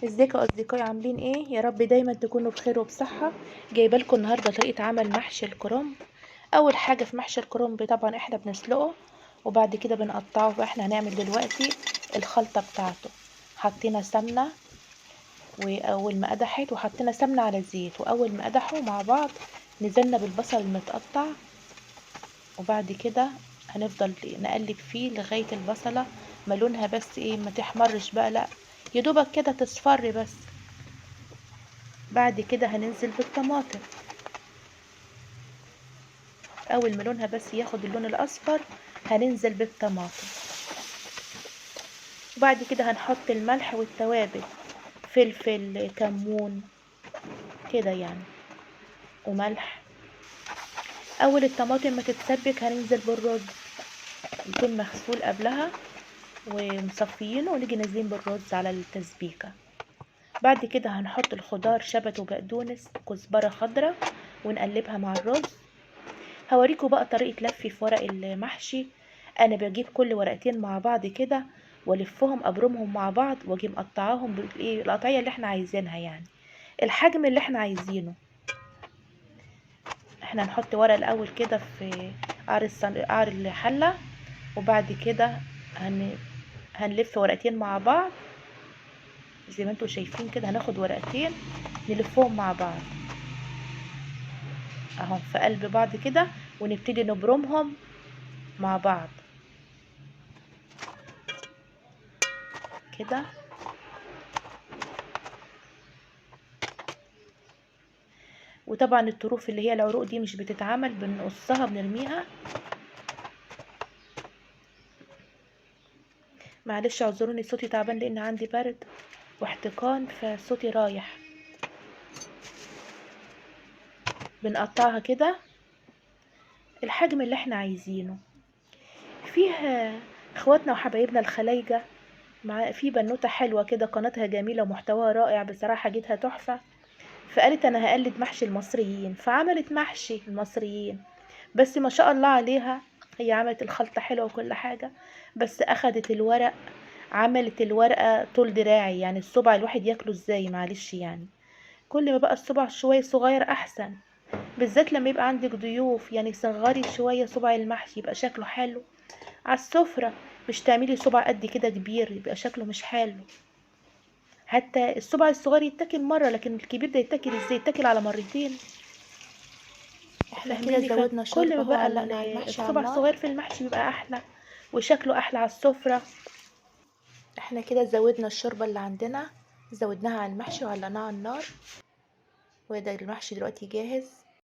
ازيكم يا اصدقائي؟ عاملين ايه؟ يا رب دايما تكونوا بخير وبصحة. جايبه لكم النهارده طريقه عمل محشي الكرنب. اول حاجة في محشي الكرنب طبعا احنا بنسلقه وبعد كده بنقطعه، فاحنا هنعمل دلوقتي الخلطة بتاعته. حطينا سمنه واول ما قدحت، وحطينا سمنه على زيت، واول ما قدحوا مع بعض نزلنا بالبصل المتقطع، وبعد كده هنفضل نقلب فيه لغاية البصله ما لونها بس ايه، ما تحمرش بقى، لا يدوبك كده تصفر بس. بعد كده هننزل بالطماطم، اول ما لونها بس ياخد اللون الاصفر هننزل بالطماطم. وبعد كده هنحط الملح والتوابل، فلفل، كمون كده يعني، وملح. اول الطماطم ما تتسبك هننزل بالرز، يكون مغسول قبلها ومصفيينه، ونيجي نازلين بالرز على التسبيكة. بعد كده هنحط الخضار، شبت وبقدونس وكزبرة خضراء، ونقلبها مع الرز. هوريكم بقى طريقة لفي في ورق المحشي. انا بجيب كل ورقتين مع بعض كده والفهم، ابرمهم مع بعض، واجي مقطعاهم بالايه، القطعية اللي احنا عايزينها، يعني الحجم اللي احنا عايزينه. احنا هنحط ورق الاول كده في قعر الحلة، وبعد كده هنلف ورقتين مع بعض زي ما انتوا شايفين كده. هناخد ورقتين نلفهم مع بعض اهو في قلب بعض كده، ونبتدي نبرمهم مع بعض كده. وطبعا الطروف اللي هي العروق دي مش بتتعمل، بنقصها بنرميها. معلش اعذروني صوتي تعبان لان عندي برد واحتقان فصوتي رايح. بنقطعها كده الحجم اللي احنا عايزينه. فيها اخواتنا وحبايبنا الخلايجة، مع في بنوتة حلوة كده قناتها جميلة ومحتواها رائع بصراحة، حاجتها تحفة. فقالت انا هقلد محشي المصريين، فعملت محشي المصريين، بس ما شاء الله عليها هي عملت الخلطة حلوة وكل حاجة، بس اخدت الورق عملت الورقة طول دراعي، يعني الصبع الواحد ياكله ازاي؟ معلش يعني كل ما بقى الصبع شوية صغير احسن، بالذات لما يبقى عندك ضيوف، يعني صغري شوية صبع المحشي يبقى شكله حلو على السفرة، مش تعملي صبع قد كده كبير يبقى شكله مش حلو. حتى الصبع الصغير يتاكل مرة، لكن الكبير ده يتاكل ازاي؟ يتاكل على مرتين. احنا كده فاهميني؟ زودنا فكل شوربة ما اهو، بقى علقنا على المحشي على الصبع النار. الصغير في المحشي بيبقى احلى وشكله احلى على السفرة. احنا كده زودنا الشوربة اللي عندنا، زودناها على المحشي وعلقناها على النار، وده المحشي دلوقتي جاهز.